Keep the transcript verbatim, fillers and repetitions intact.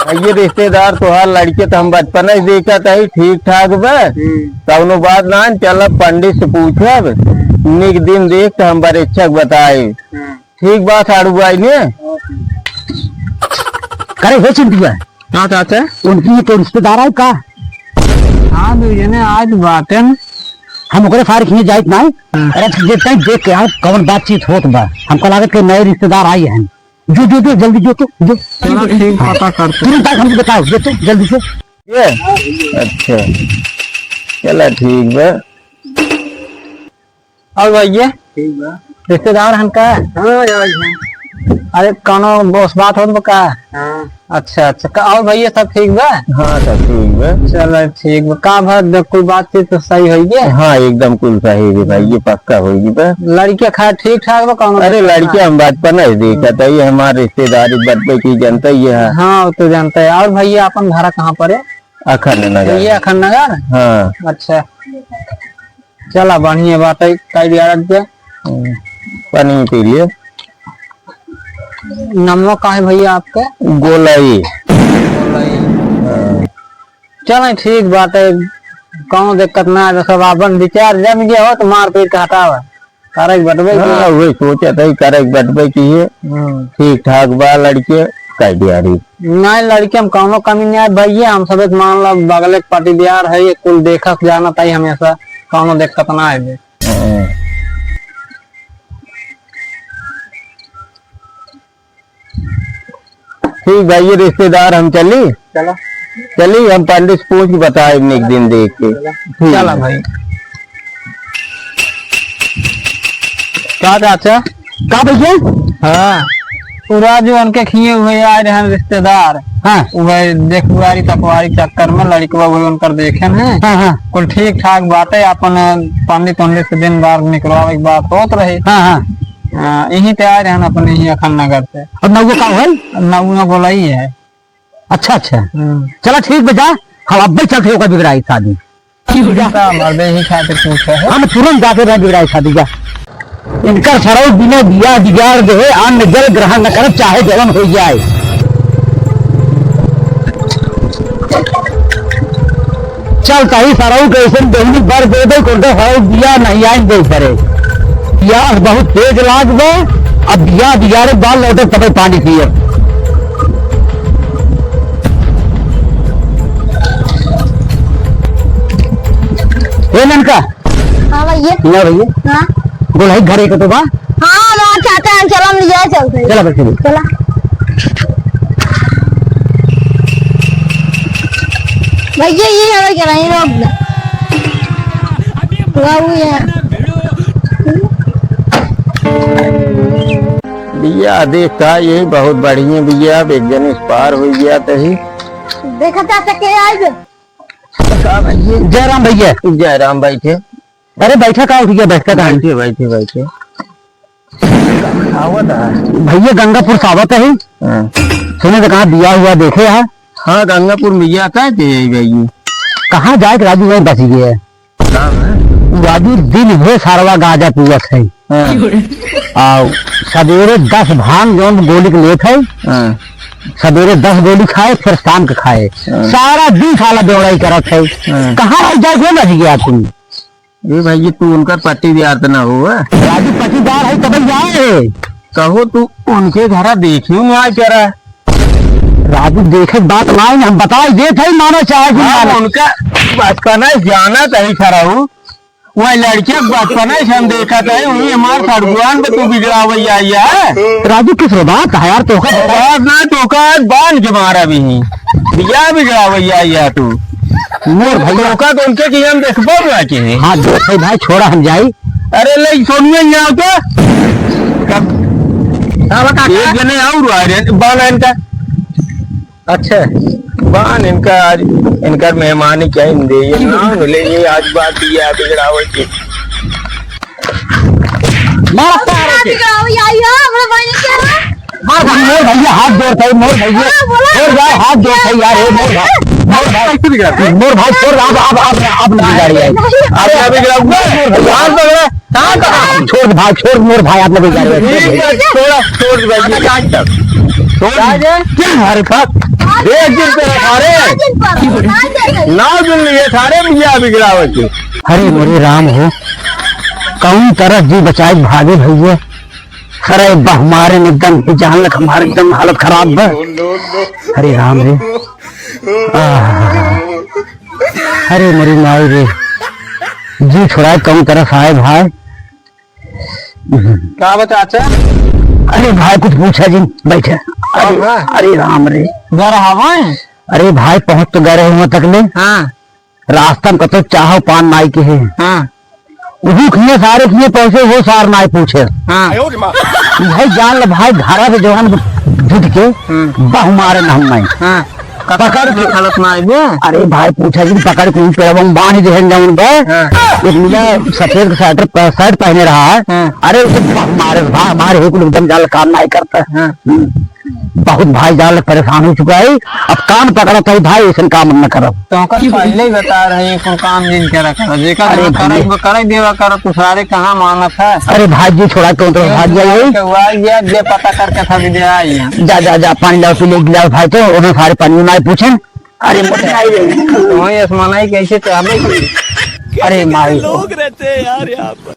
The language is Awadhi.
भइया रिश्तेदार, तोहार लड़के तो हम बचपन से देखत हई, ठीक ठाक बा, हम्म। कौनो बात ना, चल अब पंडित से पूछब, निक दिन देख तो हम परीक्षक बताए। हम्म। ठीक बा, साढ़ू भाई ने। करे हे चिंटुआ। हाँ चाचा। उनकी ये कोई रिश्तेदार है का? हाँ, दू जने आज बातें। हम ओकरे सारे खिए जाइत नाई। हाँ। अरे, जे तई देख के आओ, कौन बातचीत होत बा। हमका लागत के नए रिश्तेदार आई हैं। जो, जो, जो, जल्दी जो तो, जो। चलो, ठीक, पता करते। तुरंत आके हमको बताओ, जो तो, जल्दी से। ये? अच्छा। चला, ठीक बा। और भइया? ठीक बा। रिश्तेदार हन का? हाँ, यार, हाँ। अरे, कौनो बस बात होत बा का? हाँ। अच्छा, अच्छा। का, और भइया सब ठीक बा? हाँ, सब ठीक बा। चलो, ठीक बा। का भा, द-, कुल बातचीत तो सही होई गे? हाँ, एकदम कुल सही है भाई, ये पक्का होई गे बा। लड़किया खा ठीक ठाक बा, कौनो अरे, दिक्कत ना? लड़किया हम बचपन से देखत है, ये हमार रिश्तेदारी बटबे की जनता ही है। हाँ, वो तो जनता है। और भइया, अपन घर कहाँ पर है? अखंड नगर। ये अखंड नगर? हाँ। अच्छा। चला, बढ़िया बात है, कई दिया रख दे। हम्म, पानी पी लियो। नमवा का है भइया आपके? गोलाई। गोलाई। हाँ। चला, ठीक बात है, कौनो दिक्कत ना है, सब अपन विचार जम गया हो तो मारपीट का हटावा। करे के बटबे की हाँ, है। वही सोचत है, करे के बटबे की है। हम्म। ठीक ठाक बा लड़के, कई दिया रही। नहीं, लड़के हम कौनो कमी नहीं है भइया, हम सब एक मान लो बगले के पाटीदार है, ये कुल देखत जानत है हमेशा, कौनो दिक्कत ना है। हाँ। ठीक भाई, ये रिश्तेदार हम चली? चला। चली, हम पंडित से पूछ के बताए एक दिन देख के। चला। ठीक चला है। भाई। का चाचा? का भइया? हाँ। पूरा जो उनके खिए हुए आए रहे हैं रिश्तेदार। हाँ। वह देखुआरी तकवारी चक्कर में लड़कवा वही उनकर देखे हैं। हाँ, हाँ। कुल ठीक ठाक बात है, अपन पंडित उंडित से दिन बार निकलवावे की बात होत रहे। हाँ, हाँ। हाँ, यहीं पे आए रहे हैं अपने ही अखंड नगर से। और नौवा का है? नौवा गोलाई है। अच्छा, अच्छा। हम्म। चला ठीक बा, जा, हम अब्बे चलते ओकर बिगड़ाई शादी। का मर्दे ही खातिर पूछे है। हम तुरंत जाके रह बिगड़ाई शादी जा। इनकर सरऊ बिना बियाह बिगाड़ दे, अन्न जल ग्रहण न करे, चाहे जवन हो जाए। चल, तही सरऊ के ऐसन देहनी बर दे दे, कोनका सरऊ बिया नहीं आइन दे परे। पियास बहुत तेज लाग बा, अब बिया बिगाड़े बाल लौटे तबे पानी पिए। ए ननका। हाँ भइया। ना भइया। हाँ। गोलाई घरे के तो बा। हाँ, वहाँ चाचा हैं, चलो हम ले जाए चलते हैं। चला बैठे। चला। भइया, ये हमें कराई रोक दे। बाबू यार। बिया देख का, ये बहुत बढ़िया बिया, अब एक जन इस पार हो गया तही। देखा चाचा के आज। का भइया? जय राम भइया। जय राम, बैठे। अरे बैठा का, उठ गया, बैठा का? बैठे, बैठे, बैठे। आवत है। भइया गंगापुर से आवत है। हाँ। सुने तो कहाँ बिया हुआ देखे है। हाँ, गंगापुर में बिया का दे भइया। कहाँ जाए के राजू वहीं बच गया है। का है? राजू दिन भर सारवा गांजा पियत है। हाँ। आ सवेरे दस भांग जौन गोली के लेत है। हाँ। सवेरे दस गोली खाए, फिर शाम के खाए। हाँ। सारा दिन साला बेवड़ाई करत है। हाँ। कहाँ रह जाए के बच गया तुम? ए भाई, ये तू उनकर पट्टीदार त ना हो, हाँ? राजू पट्टीदार है, तब जाए। कहो तू उनके घरा देखियो ना करा। राजू देखे बात ना है, हम बताई देत है, मानो चाहे कि हाँ, मानो। उनका बचपना जाना तही खराऊ। वह लड़के बचपना से हम देखा तही, वही हमार सरगुआन पे तू बिगड़ावैया आइया है। राजू किस रो बात है यार, तोका बात ना, तोका बांध के मारा भी। बिया बिगड़ावैया आइया तू। मोर भइया। तोका तो उनके कि हम देखबो ना के। हाथ जोड़ भाई, छोड़ा हम जाई। अरे ले सोनिया यहाँ तो। हाँ, बता। एक जने और आ रहे, बाला इनका। अच्छा। बान इनका आज, इनका मेहमानी क्या इन दे, ये नाम ले, ये आज बात ये आप बिगड़ावे की। मार सारे के। बिगड़ावे आई है, हमरा बहिनी के। मार भाई, मोर भइया हाथ जोड़त है, मोर भइया। हाँ, बोला। छोड़ यार, हाथ जोड़त है यार, हे मोर भाई, मोर भाई। कैसे बिगड़ा? मोर भाई छोड़, अब, अब, अब, अब न बिगाड़ी है। नहीं। अरे, अभी बिगड़ा, मोर भइया। हाथ पकड़ा। कहाँ का? छोड़ भाई, छोड़ मोर भाई, आप न बिगाड़ी है। ठीक है, छोड़ा, छोड़ दे भाई, ये काट तक। छोड़। क्या है? क्या हरकत? देख जिन तेरा सारे। ना दिन लिए सारे बिया बिगड़ावे के। अरे मोरे राम हो, कौन तरह जी बचाए भागे भैया। अरे बा हमारे में एकदम ही जान लग हमारे एकदम हालत खराब बा। अरे राम रे। आह। अरे मोरी माई रे। जी छुड़ाए कौन तरह साहेब हाय। का बा चाचा? अरे भाई कुछ पूछा जी, बैठे। अरे, हाँ। अरे राम रे। घर हवाए? अरे भाई पहुँच तो गए रहे वहाँ तक ले। हाँ। रास्ता में कतो चाहो पान नाई के है। हाँ। उहू खिए सारे खिए पहुँचे हो सार नाई पूछे। हाँ। भाई जान ले भाई घरा से जवान जुट के हम्म। बहु मारे न हम नाई। हाँ। पकड़ के हालत में आइबे। अरे भाई पूछा जी पकड़ के ऊपर हम बांध दे हैं जौन बे। हाँ। एक नीला सफेद शर्ट प-, शर्ट पहने रहा है। हाँ। अरे उसे मारे भाई मारे हो कुल एकदम जाल काम नहीं करता। हाँ। हम्म। बहुत भाई जाल परेशान हो चुका है। अब कान पकड़ा था भाई ऐसा काम न करब। तो ओकर पहले ही बता रहे हैं कौन काम जिन करा कर जेकर अरे ना करे भैया। वो करे देवा कर तू सारे कहाँ मानत है। अरे भाई जी छोड़ा कौन तो भाग गया है। के हुआ ये जे पता करके था दे आई है। जा जा जा पानी लाओ पी ले गिलास भाई तो उन्हें सारे पानी ना पूछे। अरे मोटे आई रे। वही आसमानाई कैसे चाहबे। अरे माई। लोग रहते हैं यार यहाँ पर।